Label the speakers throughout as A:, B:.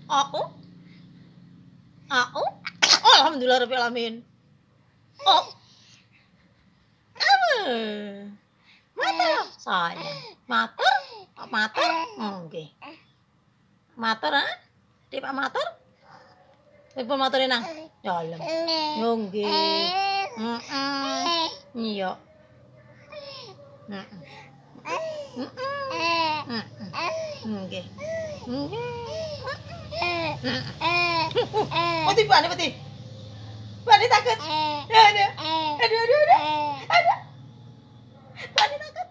A: Oh. Oh. Alhamdulillah rabbil alamin. Oh. Apa? Matur sayang. Matur? Pak matur? Nggih. Matur ah? Dik Pak matur? Pripun mature nang? Dalem. Yo nggih. Heeh. Iya. Heeh. Heeh. Nggih. Nggih. Oh, tiba nih, peti. Bani takut. Aduh. Aduh, aduh, aduh. Aduh. Bani takut.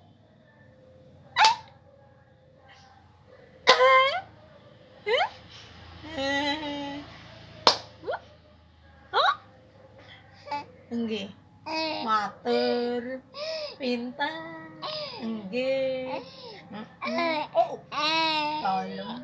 A: Nggih. Matur. Pintar. Nggih. Oh. Tolong.